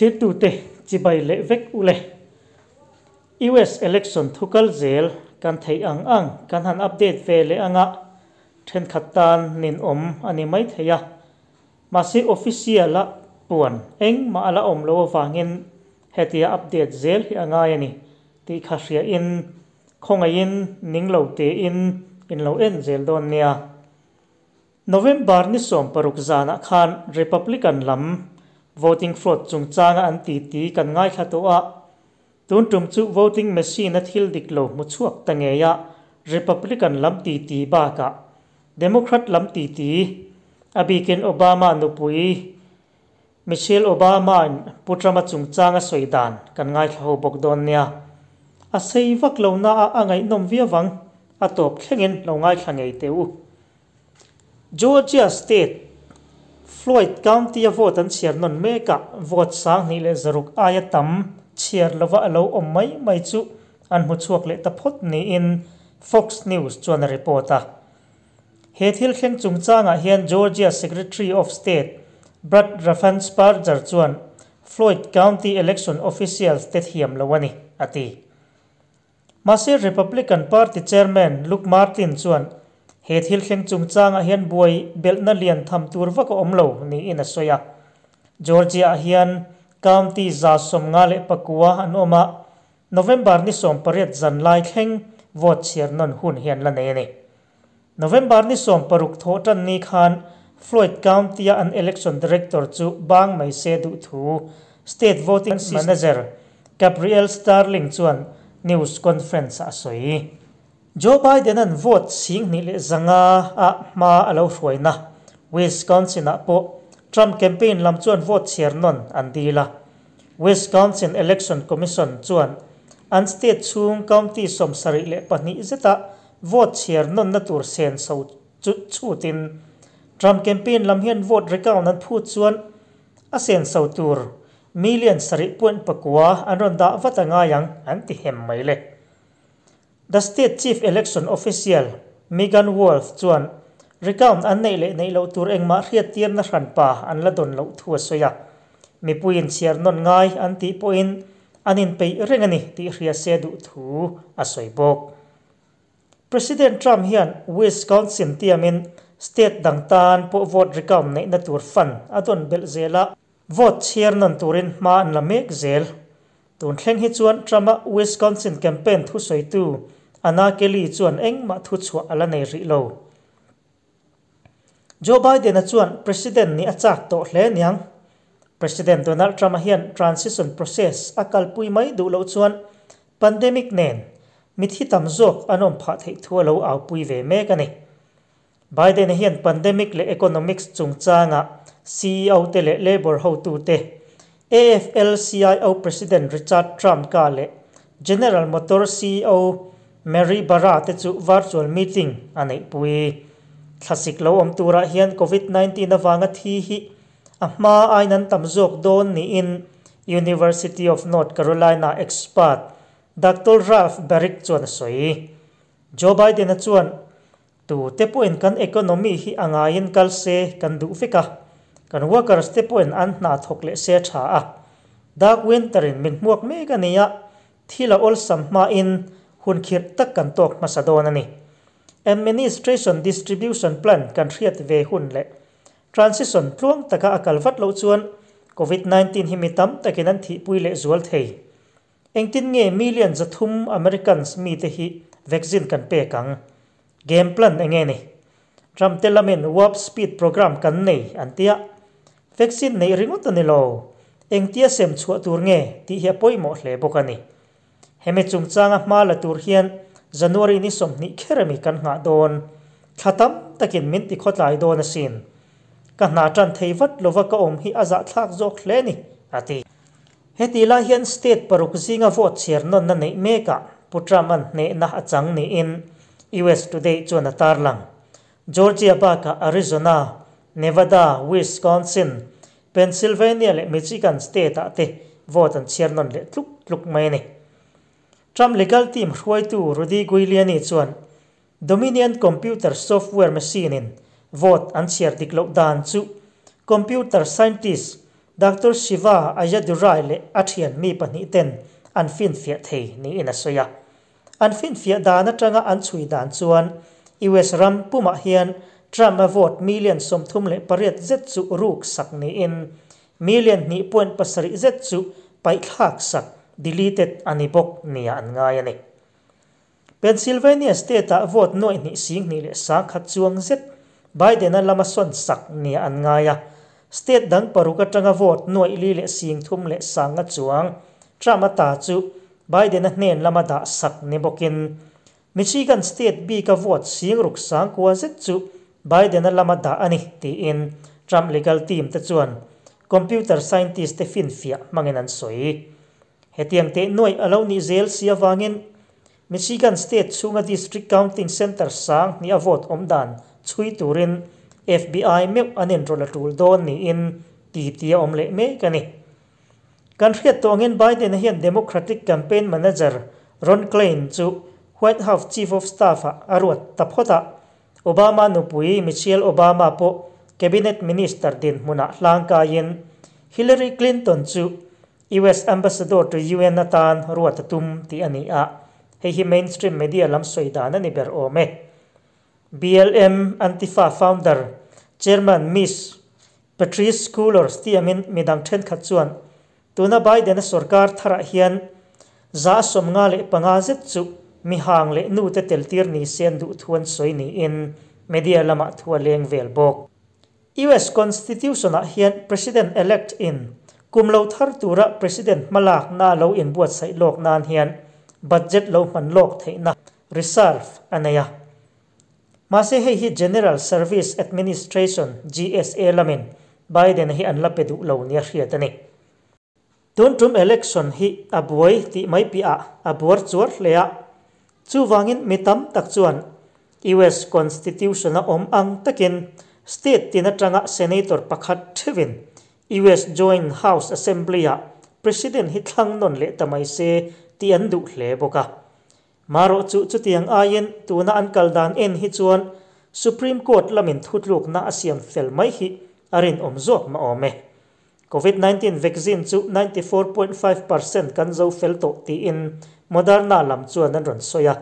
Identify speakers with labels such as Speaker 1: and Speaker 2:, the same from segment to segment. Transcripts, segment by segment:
Speaker 1: Thirtute chibai leh vek ule. US election thukal zel kan thei ang ang kan han update ve leh anga thenkhat tan nin awm ani mai thei a. Mahse official a puan engmah ala awm lo awangin hetia update zel hi angai ani tih kha hria in khawngaihin ning lo te in in lo en zel dawn nia. November ni 16 zanah khan Republican lam voting fraud chungchanga an ti ti kan ngaithla tawh a. Tun tum chu voting machine a thil dik lo hmu chhuak ta ngei a Republican lam ti ti bakah Democrat lam ti ti a bikin Obama nupui Michelle Obama in Pu Trump-a chungchanga sawi dan kan ngaithla ho bawk dawn nia. A sei vak lo na a a ngaihnawm viau ang a tawp thlengin lo ngaithla ngei teh u. Georgia State Floyd County a vote an chhiar nawn mek a, vote 2100 aia tam chhiar lova a lo awm mai mai chu an hmu chhuak leh ta phawt niin Fox News chuan a report a. He thil thleng chungchangah hian Georgia Secretary of State Brad Raffensperger chuan Floyd County election officials te thiam lo ani a ti. Mahse Republican Party Chairman Luke Martin chuan he thil thleng chungchangah hian buai belhna lian tham tur vak a awm lo niin a sawi a. Georgia hian county 154 an awm a, November ni 18 zan lai thleng vote chhiar nawn hun hian la nei ani. November ni 16 tho tan ni khan Floyd County a an election director chu bang mai se duh thu state voting manager Gabriel Starling chuan news conference a sawi. Joe Biden an vote 2100 a hma a lo hruaina Wisconsin ah pawh Trump campaign lam chuan vote chhiar nawn an dil a. Wisconsin Election Commission chuan an state chhung county 72 zeta vote chhiar nawn na tur sen so chu chutin Trump campaign lam hian vote recount an phut chuan a sen so tur million 7.9 an rawn dah vat anga yang an ti hem mai le. The state chief election official Megan Wolf chuan recount an nei leh nei lo tur engmah hriat tir na hran pa an la don lo thu a sawi a. Mipuiin chhiar nawn ngai an tih pawhin an in peih reng ani tih hria se duh thu a sawi bawk. President Trump hian Wisconsin tiamin state dang tan pawh vote recount neih na tur fund a don belh zela vote chhiar nawn turin hma an la mek zel. Tun thleng hi chuan Trump a Wisconsin campaign thu sawi tu Anna Kelly chuan engmah thu chhuah ala nei rih lo. Joe Biden a chuan president ni a chak tawh hle niang. President Donald Trump a hian transition process a kalpui mai duh lo chuan pandemic nen mithi tam zawk an awm phah theih thu a lo au pui ve mek ani. Biden a hian pandemic leh economics chungchanga CEO te leh labor hotu te AFL-CIO President Richard Trump ka leh General Motors CEO Mary Barra te chu virtual meeting a neih pui. Thlasik lo awm turah hian COVID-19 awanga thi hi a hma ain an tam zawk dawn niin University of North Carolina expert Dr. Ralph Baric chuan a sawi. Joe Biden a chuan tu te pawhin kan economy hi angaiin kal se kan duh vek a. Kan workers te pawhin an hna thawk leh se tha a. Dark winter in min hmuak mek ani a, thil a awlsam hma in hun khirh tak kan tawk hmasa dawn ani. Administration distribution plan kan hriat ve hun leh transition tluang taka a kal vat lo chuan COVID-19 hi mi tam takin an thihpui leh zual thei. Engtin nge million 300 Americans mi te hi vaccine kan pek ang. Game plan enge ni. Trump te lamin warp speed program kan nei an tia. Vaccine nei ringot ani lo. Engtia sem chhuah tur nge tih hi a pawimawh hle bawk ani. Hemi chungchanga hma la tur hian January ni 20 kheremi kan ngah dawn. Thlatam takin min ti khawtlai dawn asin. Ka hna tan thei vat lova ka awm hi a za thlak zawk hle ni ati. Heti lai hian state paruk zinga vote chhiar nawn na neih mekah Pu Trump an hnehna a chang niin US Today chuan a tarlang. Georgia bakah Arizona, Nevada, Wisconsin, Pennsylvania leh Michigan state ah te vote an chhiar nawn leh tluk tluk mai ani. Trump legal team hruaitu Rudy Giuliani chuan Dominion computer software machine in vote an chhiar dik loh dan chu computer scientist Doctor Shiva Ayyadurai leh a thian mi pahnihten an finfiah thei niin a sawi a. An finfiah dan atanga an chhui dan chuan US ram pumah hian Trump-a vote million 38 zet chu ruk sak niin million 2.7 zet chu paihthlak sak, deleted, a ni bawk nia an ngai a ni. Pennsylvania state-ah vote nuaih hnih sing hnih leh sangkhat chuang zet Biden-a lama sawn sak nia an ngai a. State dang paruk atanga vote nuaih li leh sing thum leh sanga chuang Trump-a ta chu Biden-a hnen lama dah sak ni bawkin Michigan state bika vote sing ruk sangkua zet chu Biden-a lama dah a ni tiin Trump legal team te chuan computer scientist te finfiah hmangin an sawi. Hetiang teh nuaih a lo nih zel si avangin Michigan state chhunga district counting center sang hnih a vote awm dan chhui turin FBI meuh an inrawlh a tul dawn niin titi a awm leh mek a ni. Kan hriat tawh angin Biden-a hian Democratic campaign manager Ron Klain chu White House chief of staff-ah a ruat ta phawt a, Obama nupui Michelle Obama pawh cabinet minister dinhmunah hlangkaiin Hillary Clinton chu US ambassador to UN atan ruat a tum tih a ni a, hei hi mainstream media lam sawi dan a ni ber awm e. BLM Antifa founder, chairman Miss Patrisse Cullors tiamin midang thenkhat chuan tuna Biden-a sorkar tharah hian 55 zet chu mihang leh nute teltir ni se an duh thu an sawi niin media lamah thu a leng vel bawk. US Constitution-ah hian President-elect in kum lo thar tura President hmalakna a lo inbuatsaih lawk nan hian budget lo hman lawk theihna reserve a nei a. Mahse hei hi General Service Administration, GSA, lamin Biden-a hi an la pe duh lo nia hriat a ni. Tun tum election hi a buai tih mai piahah a buar chuar hle a, chuvangin mi tam tak chuan US Constitution a awm ang takin state tin atanga senator pakhat theuhin US Joint House Assembly-ah President hi thlang nawn leh ta mai se tih an duh hle bawk a. Marawh chu chutiang aiin tuna an kal dan en hi chuan Supreme Court lamin thutlukna a siam fel mai hi a rinawm zawk mah awm e. Covid 19 vaccine chu 94.5% kan zo fel tawh tiin Moderna lam chuan an rawn sawi a.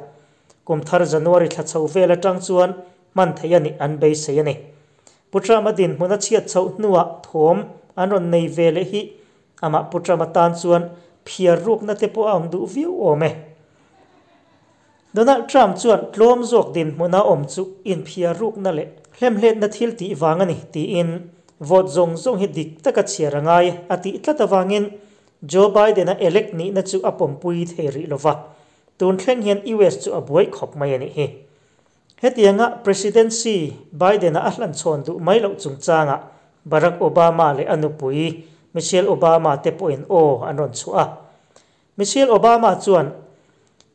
Speaker 1: Kum thar January thla chho vel atang chuan hman theih a nih an beisei a ni. Pu Trump-a dinhmun a chhiat chhoh hnuah thawm an rawn nei ve leh hi amah Pu Trump-a tan chuan phiar rukna te pawh a ang duh viau awm e. Donald Trump chuan tlawm zawk dinhmuna awm chu inphiar rukna leh hlemhletna thil tih vang a ni tiin vote zawng zawng hi dik taka chhiar a ngai a tih tlat avangin Joe Biden-a elect nihna chu a pawmpui thei rih lova, tun thleng hian US chu a buai khawp mai a nih hi. Hetianga Presidency Biden-a a hlanchhawn duh mai loh chungchangah Barack Obama leh a nupui Michelle Obama te pawhin aw an rawn chhuah a. Michelle Obama chuan,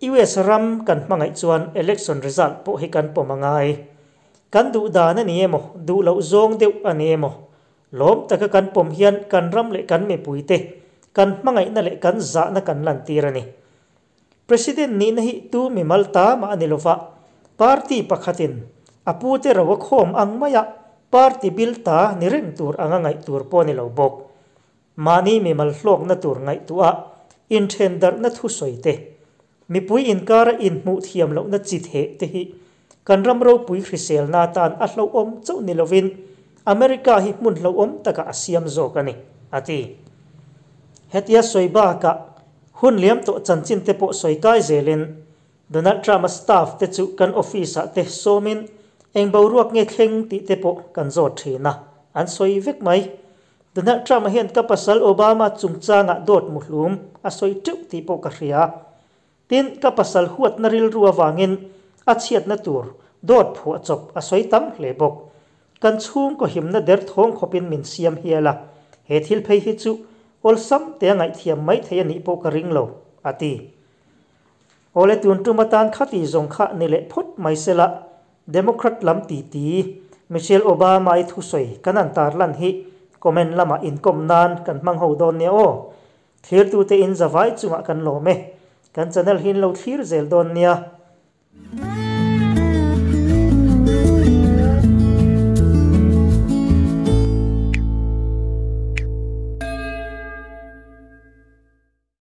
Speaker 1: US ram kan hmangaih chuan election result pawh hi kan pawm a ngai. Kan duh dan a ni emaw, duh loh zawng deuh a ni emaw, lawm taka kan pawm hian kan ram leh kan mipuite kan hmangaihna leh kan zahna kan lantir a ni. President nihna hi tu mimal ta mah a ni lova, party pakhatin a pute ro a khawm ang maia party bil ta ni reng tur anga ngaih tur pawh a ni lo bawk. Mahni mimal hlawkna tur ngaihtuah inthen darhna thusawi te, mipui inkara inhmuh thiam lohna chi theh te hi kan ram ropui hriselna atan a hlauhawm chauh ni lovin America hi hmun hlauhawm takah a siam zawk a ni, a ti. Hetia sawi bakah hun liam tawh chanchin te pawh sawi kai zelin Donald Trump-a staff te chu kan office-ah te sawmin eng boruak nge thleng tih te pawh kan zawt thin a, an sawi vek mai. Donald Trump-a hian ka pasal Obama chungchangah dawt muhlum a sawi teuh tih pawh ka hria. Tin, ka pasal huatna rilru avangin a chhiatna tur dawt phuah chawp a sawi tam hle bawk. Kan chhungkaw himna der thawng khawpin min siam hial a, he thil phei hi chu awlsam te a ngaihthiam mai thei a nih pawh ka ring lo, a ti. Awle tun tum atan khati zawng kha ni leh phawt mai sela, Democrat lam titi Michelle Obama-i thusawi kan han tarlan hi comment lamah inkawm nan kan hmang ho dawn nia aw. Thlirtute in zavai chungah kan lawm e. Kan channel hi in lo thlir zel dawn nia.